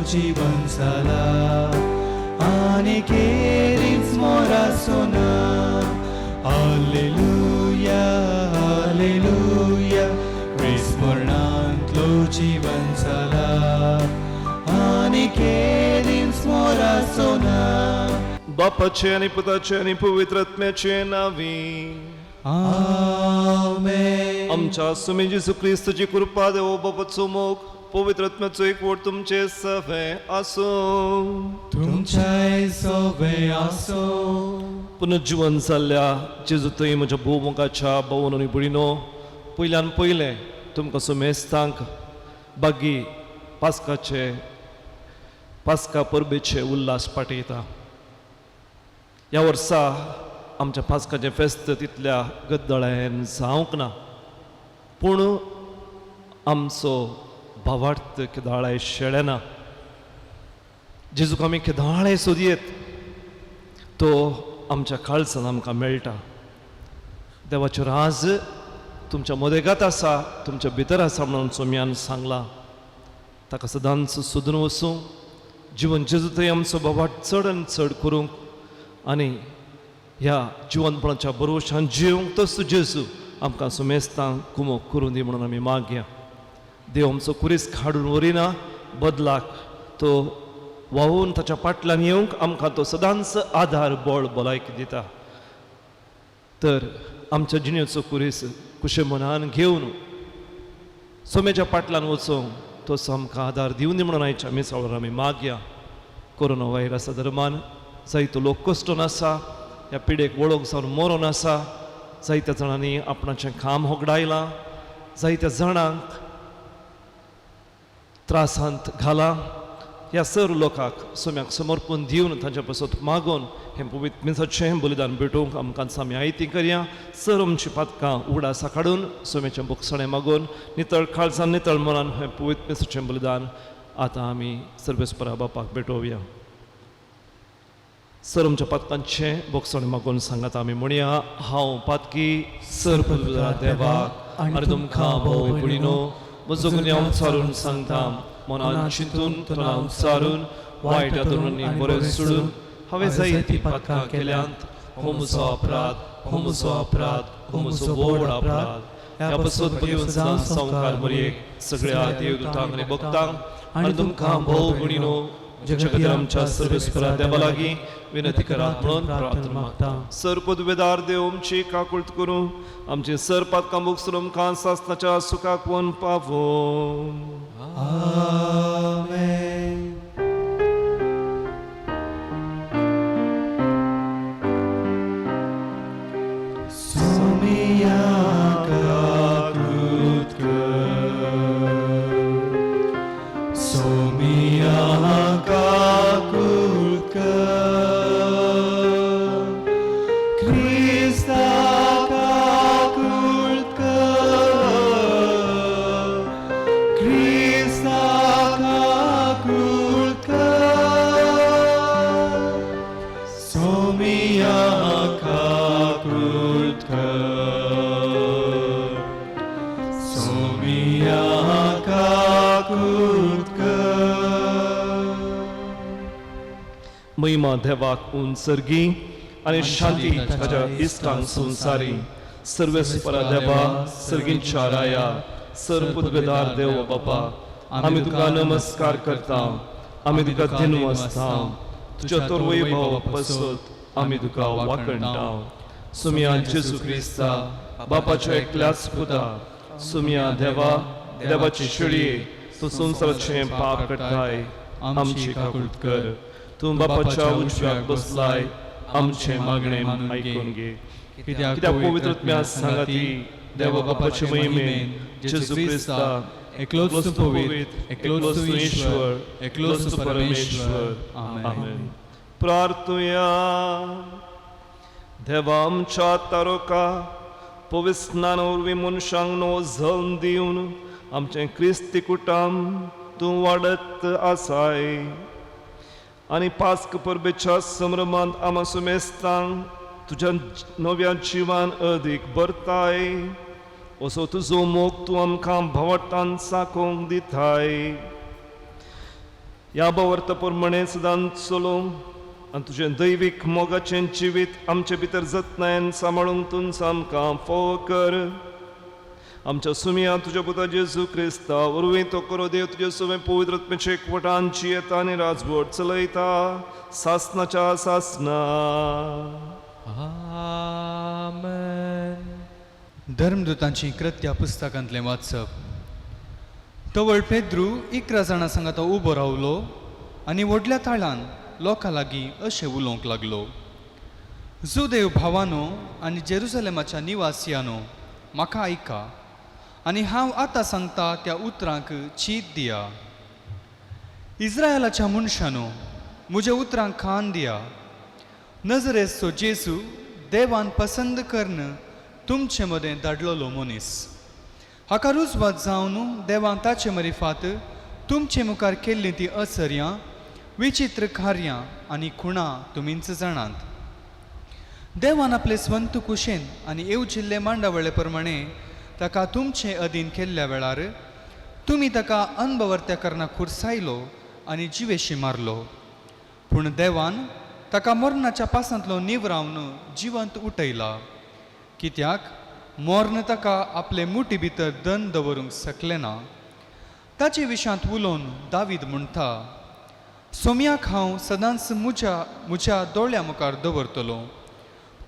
जीवन जाला आनी केरीच मोरासोना. Hallelujah hallelujah क्रिस्त मरणांतलो जीवन जाला आनी केरीच मोरासोना. बापाचे आनी पुताचे आनी पवित्र आत्म्याचे नांवी. आमेन. आमच्या सुमी जेजू क्रिस्तची कृपा, देव बापाचो मोग, पवित्र आत्म्याचो एकवट तुमचे सवे आसूं. तुमच्याय सोवे आसो. पुनर्जीवन जाल्ल्या जेजू थंय म्हज्या भोवमुखाच्या भोवन आनी भयणीनो, पयल्यान पयलें तुमकां सुमेस्तांक बागी पास्काचे पास्का परबेचे उल्हास पाठयता. ह्या वर्सा आमच्या पास्काचें फेस्त तितल्या गद्दळायेन जावंक ना, पूण आमचो भावार्थ केदाळाय शेळेना. जेजूक आमी केदाळाय सोदयेत, तो आमच्या काळजान आमकां मेळटा. देवाचो राज तुमच्या मदेगात आसा, तुमच्या भितर आसा म्हणून सोम्यान सांगलां. ताका सदांच सोदून वचूं. जिवन जेजू थंय आमचो भावार्थ चड आनी चड करूंक आनी ह्या जिवनपणाच्या भरवशान जिवंक तसो जेजू आमकां सुमेस्तांक कुमोक करूं दी म्हणून आमी मागया. देव आमचो कुरीस काडून व्हरिना, बदलाक तो व्हांवून ताच्या फाटल्यान येवंक आमकां तो सदांच आदार, बळ, भलायकी दिता. तर आमच्या जिणेचो कुरीस कुशे मनान घेवन सोम्याच्या फाटल्यान वचूंक तसो आमकां आदार दिवन दी म्हणून आयच्या मिसाळार आमी मागया. कोरोना व्हायरसा दरम्यान जायतो लोक कश्टून आसा, ह्या पिडेक वळख जावन मरोन आसा. जायत्या जाणांनी आपणाचें काम होगडायलां, जायत्या जाणांक त्रासांत घालां. ह्या सर लोकांक सोम्याक समर्पण दिवन तांच्या पासत मागून हें पवित्र मिसाचें बलिदान भेटोवंक आमकां आमी आयती करया. सर आमची पातकां उगडासा काडून सोम्याचें बोगसणें मागून नितळ काळजान नितळ मनान हें पवित्र मिसाचें बलिदान आतां आमी सर्वेस्परा बापाक भेटोवया. सर आमच्या पातकांचें बोगसणें मागून सांगात आमी म्हणया, हांव पातकी सर देवाक आनी तुमकां भोव भयणीनो म्हजो गुन्यांव चारून सांगता. मनान चिंतून तोंडान उच्चारून वायट आदरुनी बरें सोडून हांवें जायतीं पातकां केल्यांत. हो म्हजो अपराध, हो म्हजो अपराध, हो म्हजो व्हड अपराध. ह्या पासत बरी संवकार मरयेक, सगळ्या देवदूतांक आनी भक्तांक आनी तुमकां भोव भयणीनो म्हज्या खातीर आमच्या सर्वेस्परा देवा लागीं विनंती करात म्हणून प्रार्थना मागता. सर पदवेदार देव आमची काकुळट करूं, आमची सर पातकां भोगसून आमकां सासणाच्या सुखाक वन पावों. आमेन. सोमिया काकुळट कर, सोमिया काकुळट कर, क्रिस्ता काकुळट कर, क्रिस्ता काकुळट कर, सोमिया काकुळट कर, सोमिया काकुळट कर. महिमा देवाक उंच सर्गी आनी शांती ताच्या इश्टांक संवसारी. सर्वेस्परा देवा, सर्गींच्या राया, सर पदवेदार देव बापा, आमी तुका नमस्कार करता, आमी तुका धन्यवाद. तुज्या तोरवय भाव पसत आमी तुका वाकणटा. सुमिया जेजू क्रिस्ता, बापाच्या एकल्याच पुता, सुमिया देवा, देवाची शेळये, तूं संवसाराचें पाप काडटाय, आमची काकुळट कर. तूं बापाच्या उजव्याक बसलाय, आमचें मागणें आयकून घे. कित्याक कित्याक पवित्र आत्म्या सांगाती देवा बापाचे महिमेन जेजू क्रिस्ता एकलोच तूं पवित्र, एकलोच तूं ईश्वर, एकलोच तूं परमेश्वर. आमेन. प्रार्थुया. देवा आमच्या तारोका, पवित्र स्नान वरवीं मनशांक नवो जल्म दिवन आमचें क्रिस्ती कुटाम तूं वाडत आसाय आनी पास्क परबेच्या संभ्रमांत आमा सुमेस्तांक तुज्या नव्या जिवान अदीक भरताय. असो तुजो मोग तूं आमकां भावार्थान चाकोवंक दिताय. ह्या भावार्था प्रमाणें सदांच चलोवंक आनी तुजें दैवीक मोगाचें जिवीत आमचे भितर जतनायेन सांबाळूंक तूं आमकां फोव कर. आमच्या सुमया तुज्या पुता जेजू क्रिस्ता वरवीं तो करो देव तुजे सुवें पवित्र आत्म्याच्या एकवटान जियेता आनी राजवट चलयता सासनाच्या सासना. आमेन. धर्मदूतांची कृत्या पुस्तकांतलें वाचप. तवळ पेद्रू 11 जाणां सांगाता उबो रावलो आनी व्हडल्या ताळान लोकां लागीं अशें उलोवंक लागलो. जुदेव भावानो आनी जेरुसलेमाच्या निवासियानो, म्हाका आयका आनी हांव आतां सांगता त्या उतरांक चीत दिया. इस्रायलाच्या मनशानो, म्हज्या उतरांक कान दिया. नजरेचो जेजू देवान पसंद करून तुमचे मदें धाडलेलो मनीस, हाका रुजवात जावन देवान ताचे मरिफात तुमचे मुखार केल्लीं तीं असर्यां, विचित्र कार्यां आनी खुणां तुमीच जाणात. देवान आपले स्वंत कुशेन आनी येवजिल्ले मांडावळे प्रमाणे ताका तुमचे अधीन केल्ल्या वेळार तुमी ताका अनबवर्त्या करना खुरसायलो आनी जिवेशी मारलो. पूण देवान ताका मरणाच्या पासांतलो निवरावन जिवंत उठयला, कित्याक मर्ण ताका आपले मुठी भितर दन दवरूंक शकलें ना. ताचे विशांत उलोवन दावीद म्हणटा, सोम्याक हांव सदांच म्हज्या म्हज्या दोळ्या मुखार दवरतलो,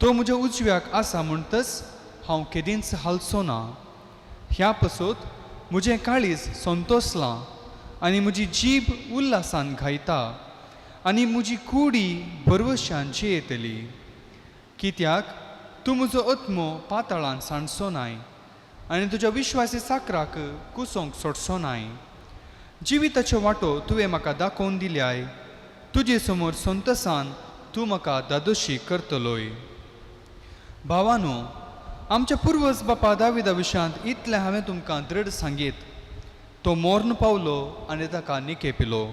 तो म्हज्या उजव्याक आसा म्हणटच हांव केदींच हालचो ना. ह्या पसत म्हजें काळीज संतोसलां आनी म्हजी जीब उल्हासान घायता आनी म्हजी कुडी भरवशान जियेतली, कित्याक तूं म्हजो आत्मो पाताळान सांडचो नाय आनी तुज्या विश्वासी साकराक कुसोंक सोडचो नाय. जिविताच्यो वाटो तुवें म्हाका दाखोवन दिल्याय, तुजे समोर संतोसान तूं म्हाका दादोशी करतलोय. भावानो, आमच्या पुर्वज बापा दाविदा विशांत इतलें हांवें तुमकां दृढ सांगीत. तो मोर्न पावलो आनी ताका निकेपिलो.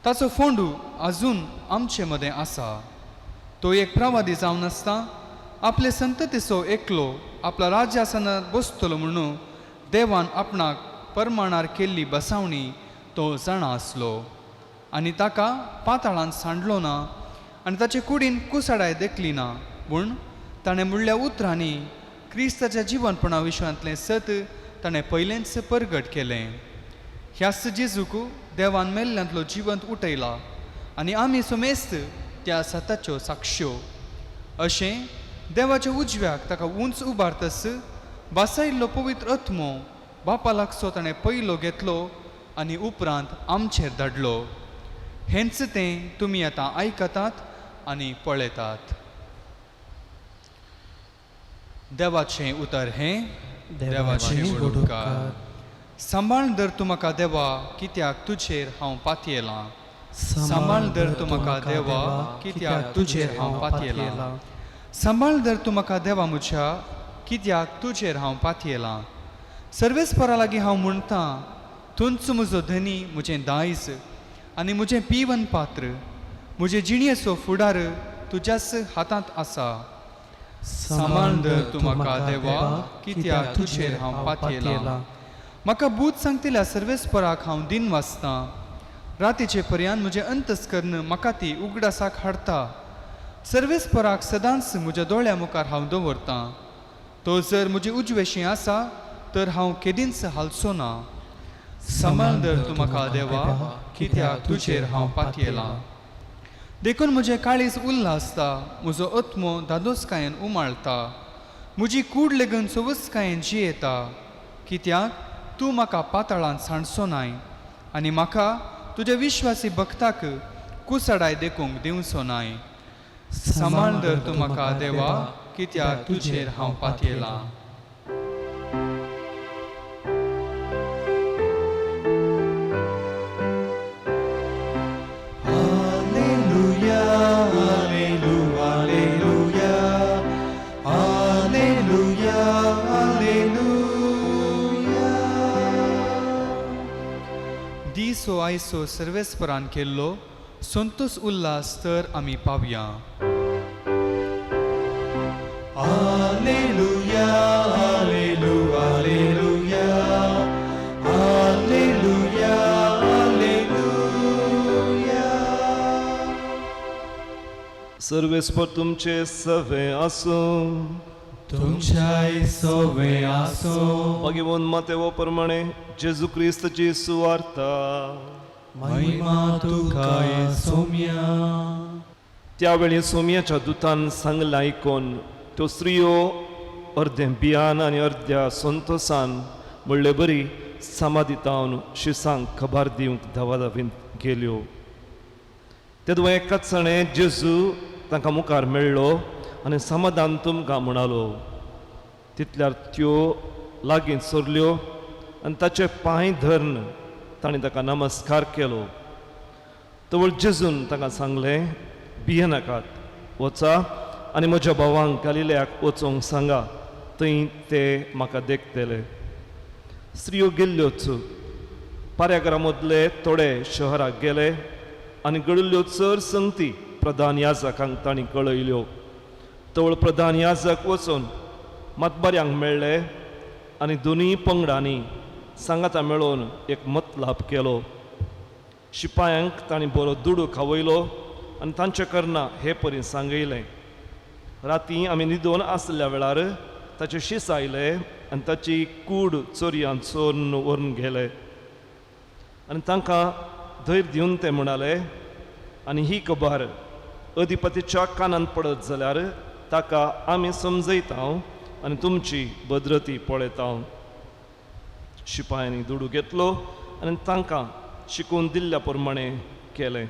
ताचो फोंडू आजून आमचे मदें आसा. तो एक प्रवादी जावन आसता आपले संततीचो एकलो आपल्या राज्यासनार बसतलो म्हणून देवान आपणाक परमाणार केल्ली बसावणी तो जाणा आसलो आनी ताका पाताळान सांडलो ना आनी ताचे कुडीन कुसाडाय देखली ना. पूण ताणें म्हणल्या उतरांनी क्रिस्ताच्या जिवनपणा विश्वांतलें सत ताणें पयलेंच परगट केलें. ह्याच जेजूक देवान मेल्ल्यांतलो जिवंत उठयला आनी आमी समेस्त त्या सताच्यो साक्ष्यो. अशें देवाच्या उजव्याक ताका उंच उबारतस बासायल्लो पवित्र आत्मो बापा लागचो ताणें पयलो घेतलो आनी उपरांत आमचेर धाडलो. हेंच तें तुमी आतां आयकतात आनी पळयतात. देवाचें उतर हें देवाचें व्हड उपकार. सांबाळ धर तूं म्हाका देवा, कित्याक तुजेर हांव पातयेलां. सांबाळ धर तूं म्हाका देवा, कित्याक तुजेर हांव पातयेलां. सांबाळ धर तूं म्हाका देवा म्हज्या, कित्याक तुजेर हांव पातयेलां. सर्वेस्परा लागीं हांव म्हणटां, तूंच म्हजो धनी, म्हजें दायज आनी म्हजें पिवन पात्र. म्हजे जिणेचो फुडार तुज्याच हातांत आसा. सांबाळ धर तूं म्हाका देवा, कित्याक तुजेर हांव पातयेलां. म्हाका बूद सांगतल्या सर्वेस्पराक हांव दिन वाचतां. रातीचे पर्यान म्हजें अंतस्कर्ण म्हाका ती उगडासाक हाडटा. सर्वेस्पराक सदांच म्हज्या दोळ्या मुखार हांव दवरतां. तो जर म्हजे उजवेशी आसा तर हांव केदींच हालचो ना. सांबाळ धर तूं म्हाका देवा, कित्याक तुजेर हांव पातयेलां. देखून म्हजें काळीज उल्हासता, म्हजो आत्मो धादोसकायेन उमाळटा, म्हजी कूड लेगून सवसकायेन जियेता, कित्याक तूं म्हाका पाताळांत सांडचो नाय आनी म्हाका तुज्या विश्वासी भक्ताक कुसाडाय देखूंक दिवचो नाय. सांबाळ धर तूं म्हाका देवा, कित्याक तुजेर हांव पातयेलां. Alleluia, alleluia, alleluia, alleluia, alleluia. दीस हो आयसो सर्वेस्परान केल्लो संतोष उल्हास तर आमी पावया. Alleluia, alleluia, alleluia, alleluia, alleluia. सर्वेस्पर तुमचे सवे आसूं. तुमच्याय सोवे आसो. भगवंत मातेवो प्रमाणे जेजू क्रिस्तची सुवार्ता. महिमा तुका सोम्या. त्यावेळी सोम्याच्या दुतान सांगलें आयकून त्यो स्त्रियो अर्दें बियान आनी अर्द्या संतोसान म्हणले बरी समाधितावन शिसांक खबर दिवंक धांवाधावींत गेल्यो. तेदो एकाच जाणें जेजू तांकां मुखार मेळ्ळो आनी समाधान तुमकां म्हणालो. तितल्यार त्यो लागीं सरल्यो आनी ताचे पांय धरून ताणें ताका नमस्कार केलो. तवळ जेजून तांकां सांगलें, भियेनाकात, वचा आनी म्हज्या भावांक गालिलयाक वचूंक सांगा, थंय ते म्हाका देखतले. स्त्रियो गेल्ल्योच पाऱ्याघरा मदले थोडे शहराक गेले आनी घडिल्ल्यो चड संगती प्रधान याजकांक तांणी कळयल्यो. तवळ प्रधान याजक वचून मतबाऱ्यांक मेळ्ळे आनी दोनूय पंगडांनी सांगाता मेळोवन एक मतलाप केलो. शिपायांक तांणी बरो दुडू खावयलो आनी तांचे करना हे परी सांगयलें, राती आमी न्हिदोन आसल्या वेळार ताचे शीस आयले आनी ताची कूड चोरयान चोरून व्हरून गेले. आनी तांकां धैर्य दिवन ते म्हणाले, आनी ही खबर अधिपतीच्या कानांत पडत जाल्यार ताका आमी समजयता आनी तुमची भद्रती पळयता. शिपायांनी दुडू घेतलो आनी तांकां शिकोवन दिल्ल्या प्रमाणे केलें.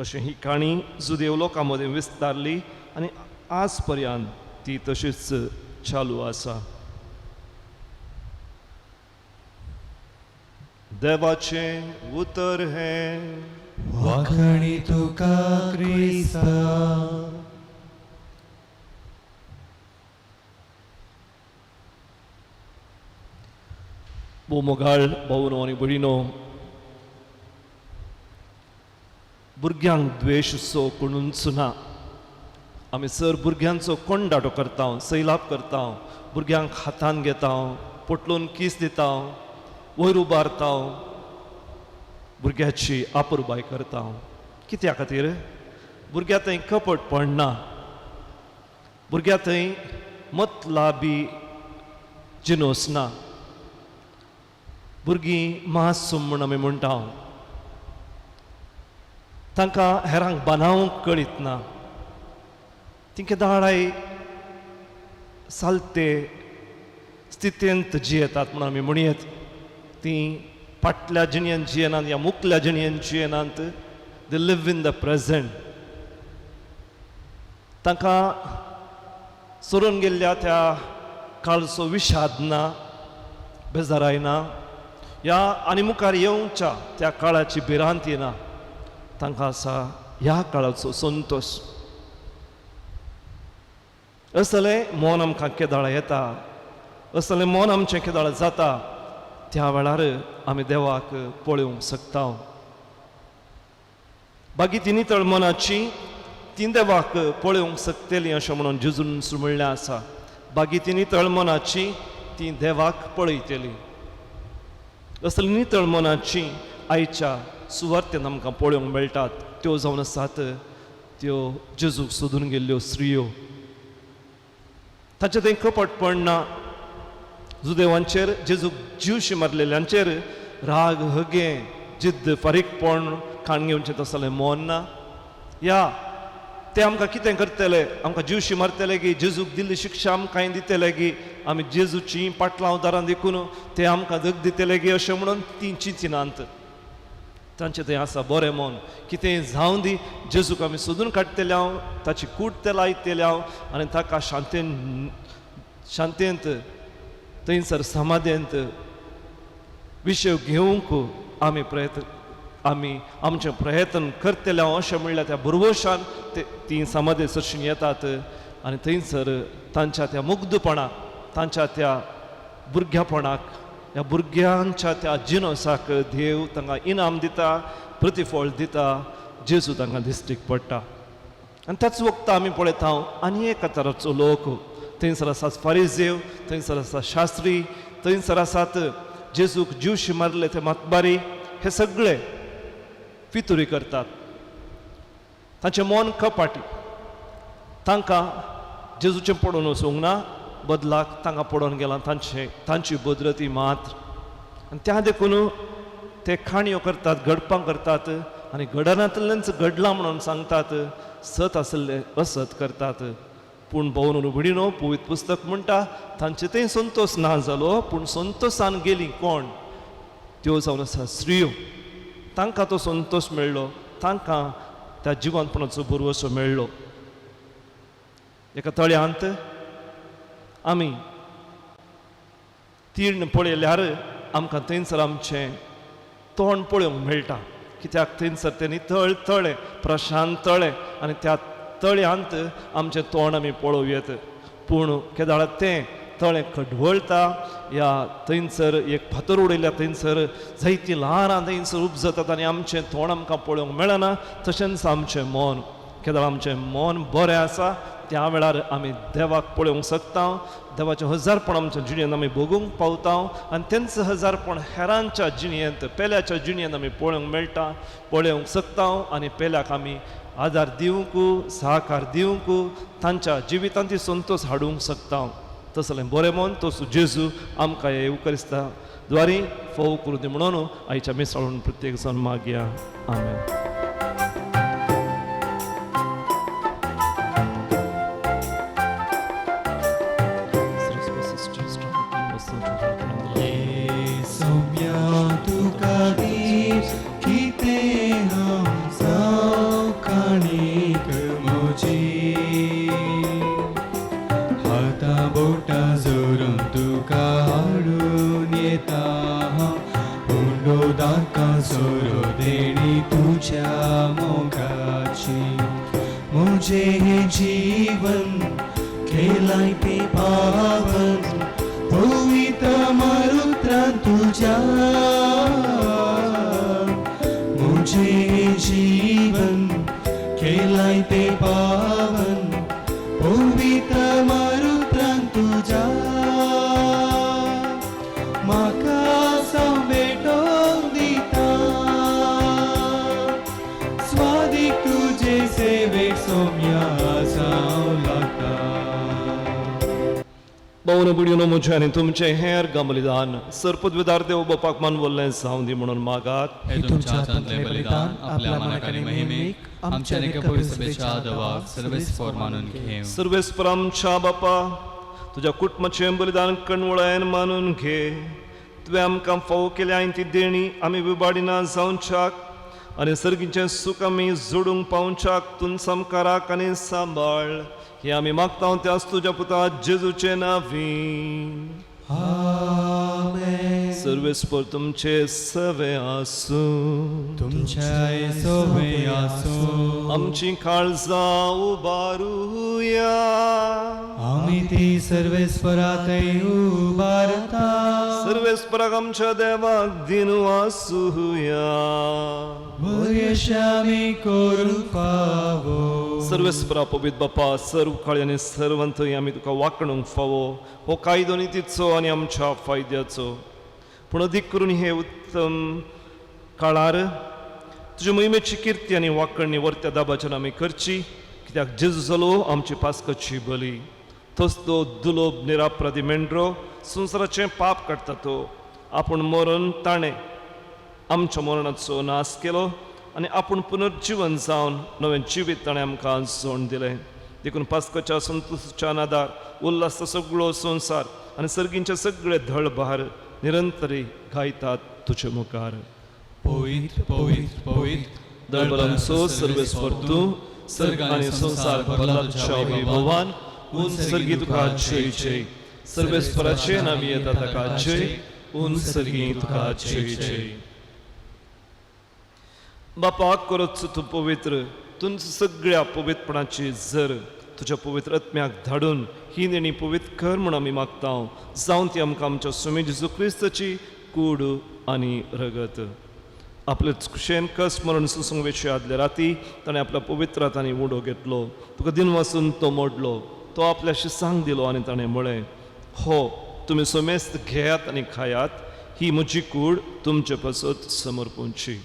अशें ही काणी जुदेव लोकां मदें विस्तारली आनी आज पर्यंत ती तशीच चालू आसा. देवाचें उतर हें. वाखणी तुका क्रिस्ता. भोव मोगाळ भावनो आनी भयणीनो, भुरग्यांक द्वेश सो कोणूच ना. आमी सर भुरग्यांचो कोंडाटो करता, सैलाप करता, भुरग्यांक हातान घेता, पोटलून कीस दिता, वयर उबारता, भुरग्याची आपुरबाय करता. कित्या खातीर? भुरग्या थंय कपट पडना, भुरग्या थंय मतलाबी जिनोस ना. भुरगीं मासूम म्हूण आमी म्हणटा, तांकां हेरांक बानावंक कळीत ना. तिंके दाळाय सालते स्थितींत जियेतात म्हूण आमी म्हणयेत. तीं फाटल्या जिणेन जियेनात या मुखल्या जिणेन जियेनात, they live in the present. तांकां सरून गेल्ल्या त्या काळचो विशाद ना, बेजाराय ना, ह्या आनी मुखार येवच्या त्या काळाची भिरांत येना. तांकां आसा ह्या काळाचो संतोश. असलें मन आमकां केदाळा येता, असलें मन आमचें केदाळा जाता, त्या वेळार आमी देवाक पळोवंक शकता. बाकी ती नितळ मनाची ती देवाक पळोवंक शकतली अशें म्हणून जेजून म्हणलें आसा. बाकी ती नितळ मनाची ती देवाक पळयतली. असली नितळ मनाची आयच्या सुवार्तेन आमकां पळोवंक मेळटात. त्यो जावन आसात त्यो जेजूक सोदून गेल्ल्यो स्त्रियो. ताचें थंय कपटपण ना. जुदेवांचेर, जेजूक जीवशी मारलेल्यांचेर राग, हगें, जिद्द, फारीकपण खाण घेवचें तसलें मन ना. या ते आमकां कितें करतले, आमकां जीवशी मारतले की जेजूक दिल्ली शिक्षा आमकां दितले की आमी जेजूची पाटलां दारां देखून ते आमकां दग दितले की अशें म्हणून ती चिंतिनात. तांचें थंय आसा बरें मन, कितें जावं दी, जेजूक आमी सोदून काडटले हांव, ताची कूट ते लायतले हांव आनी ताका शांतेन शांतेंत थंयसर समाधेंत विशय घेवंक आमी प्रयत्न आमी आमचें प्रयत्न करतले हांव अशें म्हणल्यार त्या भरवशान ते ती समाधे सरशीं येतात आनी थंयसर तांच्या त्या मुग्धपणाक, तांच्या त्या भुरग्यापणाक, ह्या भुरग्यांच्या त्या जिनोसाक देव तांकां इनाम दिता, प्रतिफळ दिता. जेजू तांकां दिश्टीक पडटा. आनी त्याच वखदां आमी पळयता आनी एक तराचो लोक थंयसर आसात, फारीजेव थंयसर आसात, शास्त्री थंयसर आसात, जेजूक जीवशी मारले ते मातबारी, हे सगळे फितुरी करतात. तांचें मन कपाटी. तांकां जेजूचें पडून वचूंक ना, बदलाक तांकां पडोवन गेलां तांचें तांची बदरती मात्र. आनी त्या देखून ते काणयो करतात, घडपां करतात आनी घडनातल्यानच घडलां म्हणून सांगतात, सत आसलें असत करतात. पूण भोवन भयणीनो, पवित्र पुस्तक म्हणटा तांचे थंय संतोश ना जालो, पूण संतोशान गेली कोण? त्यो जावन आसा स्त्रियो. तांकां तो संतोश मेळ्ळो, तांकां त्या जिवनपणाचो भरवसो मेळ्ळो. एका तळ्यांत आमी तीर्ण पळयल्यार आमकां थंयसर आमचें तोंड पळोवंक मेळटा, कित्याक थंयसर तें नितळ तळें, प्रशांत तळें आनी त्या तळ्यांत आमचें तोंड आमी पळोवं येत. पूण केदाळा तें तळें खडवळटा या थंयसर एक फातर उडयल्या थंयसर जायतीं ल्हारां थंयसर उपजतात आनी आमचें तोंड आमकां पळोवंक मेळना. तशेंच आमचें मन, केदाळ आमचें मन बरें आसा त्या वेळार आमी देवाक पळोवंक शकता, देवाचें हजारपण आमच्या जिणेंत आमी भोगूंक पावता आनी तेंच हजारपण हेरांच्या जिणेंत, पेल्याच्या जिणेंत आमी पळोवंक मेळटा, पळोवंक शकता आनी पेल्याक आमी आदार दिवंक, सहकार दिवंक, तांच्या जिवितांत ती संतोश हाडूंक शकता. तसलें बरें मन तसो जेजू आमकां हे उकरिस्ता द्वारी फोव करूं दी म्हणून आयच्या मिसाळून प्रत्येक जाण मागया. आमेन. सोम्या तुका दीस कितें हांव जावं काणीक म्हजी, हाता बोटां जोरून तुका हाडून येता हांव, उंडो दाकां सोरो देणी तुज्या मोगाची. म्हजें हें जीवन केलाय तें पावन पवित्र मारुत्रान तुज्या, म्हजें जीवन केलाय तें पावन पवित्र मारुत्रान तुज्या, म्हाका सांबेटोवन दिता स्वादीक तुजे सेवेक सोम्या जावं लागता. भोवन भयणीनो, म्हजें आनी तुमचें हेर बलिदान सरपदविदार देव बापाक मानवल्लें जावं दी म्हणून मागात. हे तुमच्या हातांतलें बलिदान आपल्या मनाक आनी महिमेक आमच्या आनी एका सभेच्या दवाक सर्वेस्पर मानून घेवं. सर्वेस्पर आमच्या बापा, तुज्या कुटुंबाचें बलिदान कणवळायन मानून घे. तुवें आमकां फावो केल्या ती देणी आमी विबाडिना जावच्याक आनी सर्गीचें सूख आमी जोडूंक पावच्याक तूं सामकाराक आनी सांबाळ, हें आमी मागता त्याच तुज्या पुता जेजूचे नांवी. आमेन. सर्वेस्पर तुमचे सवे आसूं. तुमच्याय सोवे आसूं. आमची काळजां उबारुया. आमी ती सर्वेस्परातय उबारता. सर्वेस्पराक आमच्या देवाक दिनू आसुया. बरें आमी करूंक फावो. सर्वेस्परा पवित्र बापा, सर्व काळी आनी सर्वंत आमी तुका वांकणूंक फावो. हो कायदो नितीचो आनी आमच्या फायद्याचो, पूण अदीक करून हे उत्तम काळार तुज्या महिमेची किर्ती आनी वांकणी वर्त्या दाबाच्यान आमी करची, कित्याक जेजू जालो आमची पास्कची बली. तोच तो दुलोब निरापराधी मेंढरो संवसाराचें पाप काडटा तो आपूण मरण ताणें आमच्या मरणाचो नाश केलो आनी आपूण पुनर्जिवन जावन नवें जिवीत ताणें आमकां जोड दिलें. देखून पास्कच्या संतोशाच्या नादार उल्हासता सगळो संवसार आनी सर्गींचे सगळे धळभार निरंतरी गायतात तुजे मुखार. पवित्र पवित्र पवित्र दळबलांचो सर्वेस्पर तूं, सर्ग आनी संवसार भरला तुज्या वैभवान. उन सर्गी तुका जय जय. सर्वेस्पराचे नांवी येता ताका जय. उन सर्गी तुका जय जय. बापा, करच तूं पवित्र, तुंच सगळ्या पवित्रपणाची जर तुज्या पवित्र आत्म्याक धाडून ही देणी पवित्र कर म्हूण आमी मागता, जावन ती आमकां आमच्या स्वामी जेजू क्रिस्ताची कूड आनी रगत. आपले कुशेन कस मरण सोसूंक वेचे आदले राती ताणें आपल्या पवित्र हातांनी उडो घेतलो, तुका दिन वासून तो मोडलो, तो आपल्या शिसांक दिलो आनी ताणें म्हळें, हो तुमी समेस्त घेयात आनी खायात, ही म्हजी कूड तुमचे पासत समर्पूंची.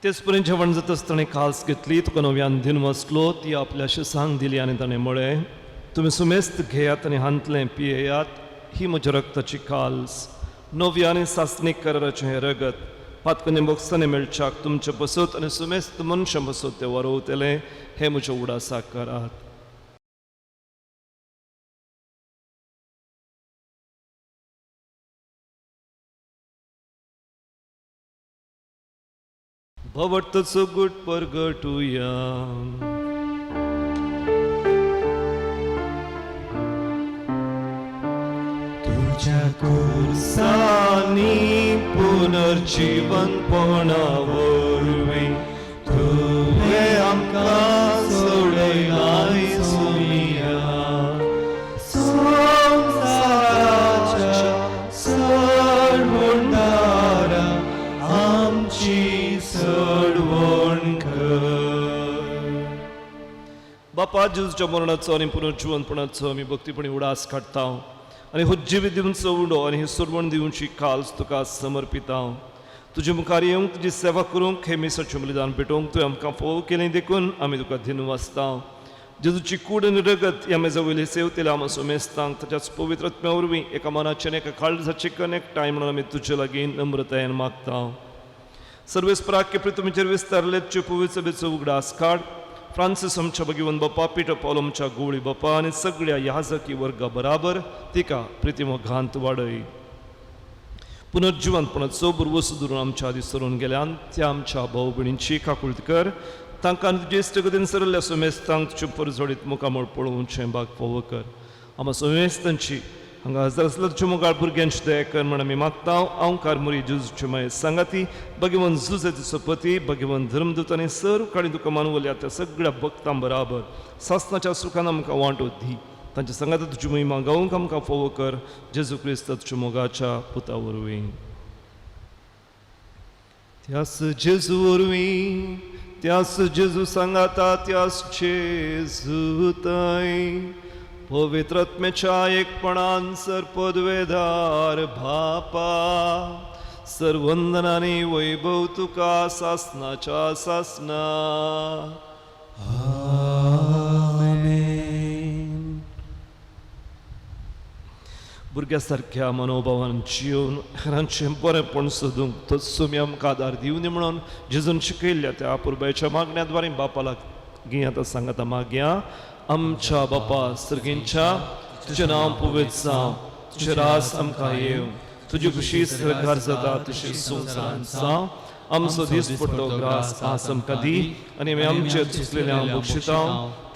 तेच पर्यंत जेवण जाताच ताणें कास घेतली, तुका नव्यान दिन वसलो, ती आपल्या सांग दिली आनी ताणें म्हळें, तुमी सुमेस्त घेयात आनी हांतलें पियेयात, ही म्हज्या रक्ताची काल्स, नव्या आनी सासणीक कराराचें हें रगत पातकनी बोगसांनी मेळच्याक तुमचे बसत आनी सुमेस्त मनशां बसत तें वरोवतलें, हें म्हज्या उडासाक करात. भवर्थचो गुट परगटुया. तुझ्या सानी पुनर्जीवनपणा वरवीं तुवें आमकां सोडयलाय सोमिया, संवसाराच्या सरवणदारा आमची सडवण कर. बापा, जेजूच्या मरणाचो आनी पुनर्जिवनपणाचो आमी भक्तीपणी उडास काडटा आनी हो जिवीत दिवचो उडो आनी ही सुरवण दिवची काल्स तुका समर्पिता. तुजे मुखार येवंक, तुजी सेवा करूंक, हे मिसाचें बलिदान पेटोवंक तुवें आमकां फोव केलें देखून आमी तुका धिनवासता. जेजूची कूड आनी रगत ह्या मेजा वयले सेवतेल्या आमा सुमेस्तांक ताच्याच पवित्र आत्म्या वरवीं एका मनाचें एका काळजाचें कनेक्टाय म्हणून आमी तुजे लागीं नम्रतायेन मागता. सर्वेस्पराक पृथ्वीचेर विस्तारले पवित्र सभेचो उगडास काड. फ्रांसीस आमच्या भगिवन बापा, पिटर पावल आमच्या गोवळी बापा आनी सगळ्या याजकी वर्गा बराबर तिका प्रितिमोघांत वाडय. पुनर्जिवंतपणाचो बुरवस धरून आमच्या आदी सरून गेल्यान त्या आमच्या भाव भयणींची काकुळट कर. तांकां तुजे गतीन सरल्या सुमेस्तांक तुजे परजोडीत मुखामळ पळोवचें भाग फावो कर. आमा सुमेस्तांची हांगा हजर आसल्या तुज्या मुखार भुरग्यांची दया कर म्हण आमी मागता. हांव कारमुरी जेजूचे माये सांगाती भगवान जुजेचो पती भगवान धर्मदूत आनी सर्व काणी तुका मानवल्या त्या सगळ्या भक्तां बराबर सासनाच्या सुखान आमकां वांटो दी. तांच्या सांगाता तुजी महिमा गावंक आमकां फावो कर. जेजू क्रिस्त तुज्या मोगाच्या पुता वरवीं. त्यास जेजू वरवीं, त्यास जेजू सांगाता, त्यास जेजू थंय पवित्र आत्म्याच्या एकपणान सर पदवेदार बापा, सर्वंदनानी वैभव तुका सासनाच्या सासना. आमेन. भुरग्या सारक्या मनोभावान जिवन हेरांचें बरेंपण सोदूंक तो सुमी आमकां आदार दिवनी म्हणून जेजून शिकयल्ल्या त्या अपुरबायेच्या मागण्या द्वारे बापा लागीं आतां सांगता मागया. आमच्या बापा सर्गींच्या, तुजें नांव पवित्र जावं, तुजें रास आमकां येवं, तुजी खुशी सरकार जाता तशी संवसारांत जावं. आमचो दीस पडटो ग्रास आज आमकां दी आनी आमी आमचे चुकलेल्या बक्षिता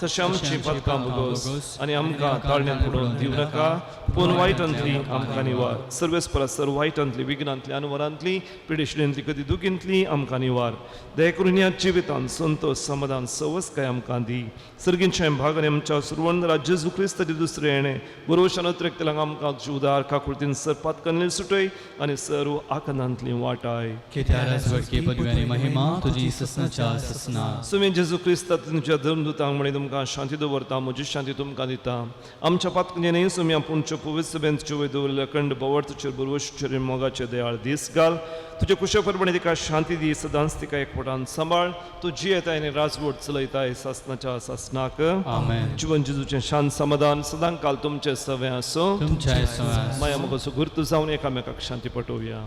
तशें आमची पातकां भोगोस आनी आमकां ताळण्यांत पडोवन दिवं नाका, पूण वायटांतली आमकां निवार. सर्वेस्परा सर वायटांतली, विघ्नांतली, अनवरांतली, पिडेशिणेंतली, कदी दुखींतली आमकां निवार. दया करून ह्या जिवितांत संतोश, समाधान, सवसकाय आमकां दी. सर्गींच्या भागान आमच्या सुरवण राज्य जेजू क्रिस्ताचे दुसरें येणें बरोवशान अत्रेकतल्यांक आमकां उदार काकुळतीन सर पातकांतली सुटय आनी सर्व आकनांतली वाटाय. कित्या राजवटकी पदवी आनी महिमा तुजी ससनाच्या ससना. सुमी जेजू क्रिस्ता तुमच्या धर्मदूतांक म्हणी तुमकां शांती दवरता, म्हजी शांती तुमकां दिता. आमच्या पातकांचे न्हय सुमी आपूणच्या पवित्र सभेंत तुजे दवरिल्ल्या अखंड भोंवतचेर बरवशचेर मोगाचे दयाळ दीस घाल. तुज्या कुशा प्रमाणे तिका शांती दी, सदांच तिका एकवटान सांबाळ. तूं जियेताय आनी राजवट चलयताय सासनाच्या सासनाक. आमेन. जिवन जेजूचें शांत समाधान सदां काल तुमचें सवें आसूं. तुमच्या सवें आसूं. माया मोगाचो गुर्त जावन एकामेकाक शांती पटोवया.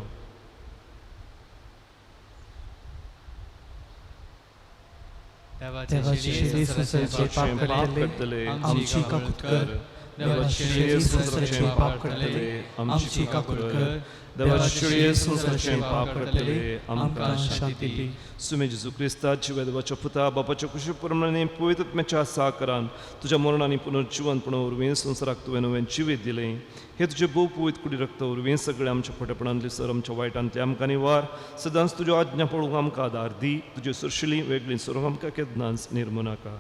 देवाचे शिरे संवसाराचे पाप काडटले, आमची काकूत कर. देवाचे शिरे संवसाराचे पाप काडटले, आमची काकूत कर. देवाचे शिरे संवसाराचे पाप काडटले, आमकां शांती दी. सुमे जेजू क्रिस्ता जिव्या देवाच्या पुता बापाच्या कुशी प्रमाणे पवित्र आत्म्याच्या साकरान तुज्या मरणांनी पुनर्जिवनपणा वरवीं संवसाराक तुवें नवें जिवीत दिलें. हे तुजे भोव पवित्र कुडी रक्ता वरवीं सगळे आमच्या खोटेपणांतले सर आमच्या वायटांतले आमकां निवार. सदांच तुज्यो आज्ञा पळोवंक आमकां आदार दी. तुज्यो सुरशिली वेगळी सरूंक आमकां केन्नाच निर्मू नाका.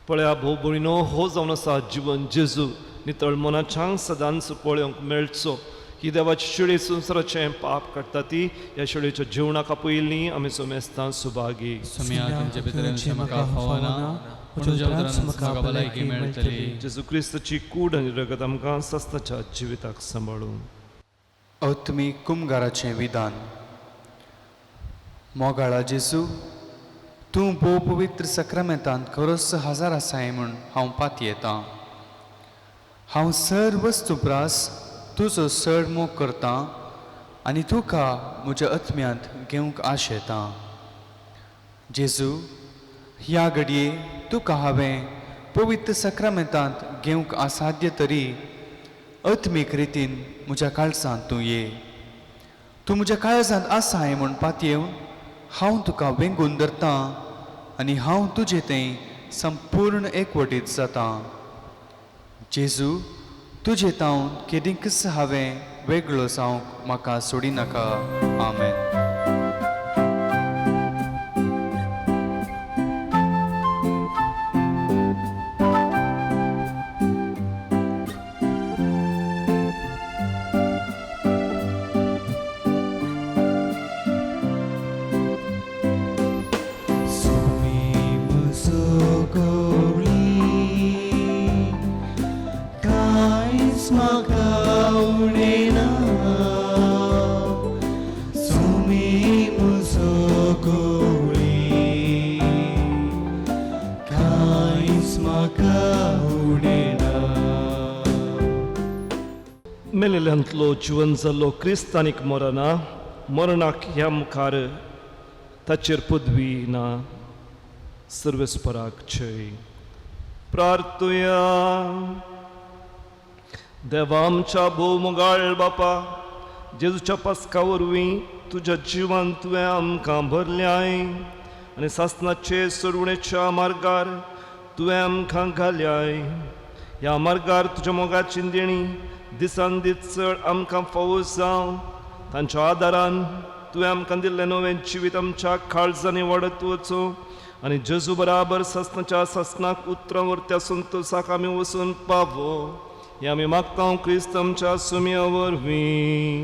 पळया भोव भयणीनो, हो जावन आसा जिवन जेजू नितळ मनाच्यान सदांच पळोवंक मेळचो. ही देवाची शिळी संवसाराचें पाप काडटा ती ह्या शिळेच्या जेवणाक आपयल्ली आमी सोमेस्तां सुभागी. सुम्या तुमचे भितर येवचें म्हाका फावना, म्हज्या उपरांत म्हाका भलायकी मेळटली. जेजू क्रिस्ताची कूड आनी रगत आमकां सस्ताच्या जिविताक सांबाळूं. आत्मीक कुमगाराचें विधान. मोगाळा जेजू, तूं भोव पवित्र सक्रामेंतांत खरोच हजार आसाय म्हूण हांव पातयेतां. हांव सर वस्तू प्रास तुजो चड मोग करतां आनी तुका म्हज्या आत्म्यांत घेवंक आशेतां. जेजू, ह्या घडये तुका हांवें पवित्र सक्रामेंतांत घेवंक असाध्य तरी आत्मीक रितीन म्हज्या काळजांत तूं ये. तूं म्हज्या काळजांत आसाय म्हूण पातयेवन हांव तुका वेंगून धरतां आनी हांव तुजे थंय संपूर्ण एकवटीत जातां. जेजू, तुजे तावन केदींकच हांवें वेगळो जावंक म्हाका सोडिनाका. आमेन. मेलेल्यांतलो जिवन जाल्लो क्रिस्त आनीक मरना, मरणाक ह्या मुखार ताचेर पदवी ना. सर्वेस्पराक जय. प्रार्थुया. देवा आमच्या भोव मोगाळ बापा, जेजूच्या पास्का वरवीं तुज्या जिवान तुवें आमकां भरल्याय आनी सासणाचे सोडवणेच्या मार्गार तुवें आमकां घाल्याय. ह्या मार्गार तुज्या मोगाची देणी दिसान दीस चड आमकां फावो जावं. तांच्या आदारान तुवें आमकां दिल्लें नवें जिवीत आमच्या काळजांनी वाडत वचूं आनी जेजू बराबर सासणाच्या सासणाक उतरां वरत्या संतोसाक आमी वचून पावो. हें आमी मागता क्रिस्त आमच्या सुम्या वरवीं.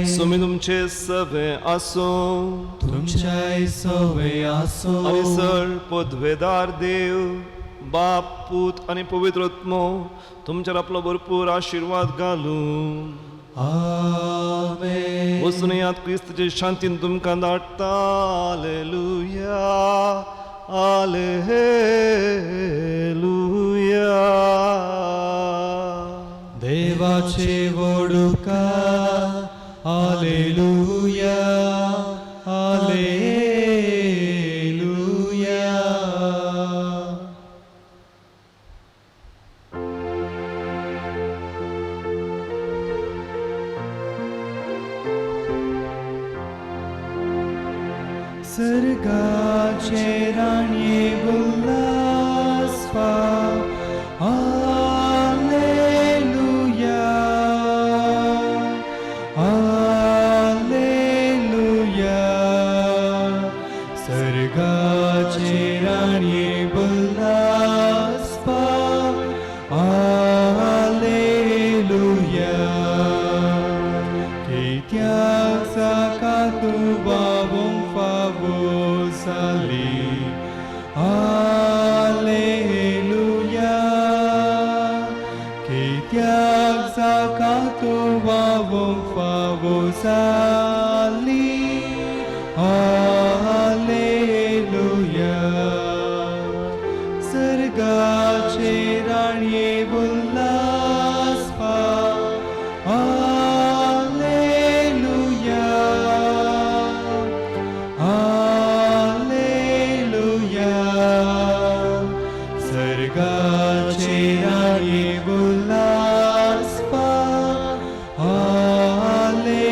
सुमी तुमचे सवे आसूं, तुमच्याय सवे आसूं. आनी सर पदवेदार देव बाप पूत आनी पवित्र आत्मो तुमचेर आपलो भरपूर आशिर्वाद घालूं. आमेन. वचून यात, क्रिस्ताचे शांतीन तुमकां धाडटा. आलेलुया, आलेलुया. देवाचे वडुका, आलेलुया, आलेलुया. सर्गाचे राणये उल्हासपा, आलेलुया, आलेलुया. सर्गाचे राणये उल्हासपा, आलेलुया. कित्याक जाका तूं बाबूंक फावो जाली, आलेलुया. कित्याक जाका तूं बाबूंक फावो जाली, आलेलुया. सर्गाचे राणये उल्हासपा, आलेलुया, आलेलुया. सर्गाचे राणये उल्हासपा, आलेलुया.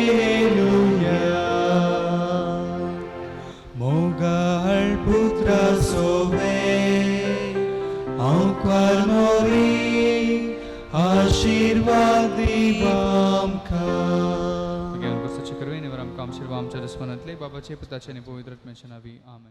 मोगाळ पुत्रा सोवे आंकवार मोरी आशिर्वाद दिवामकां. भगवान क्रिस्ताचे कृपेन आमकां आशिर्वाद आमच्या दुस्मानांतले बाबाचे पुताचे आनी पवित्र आत्म्याच्या नांवी. आमेन.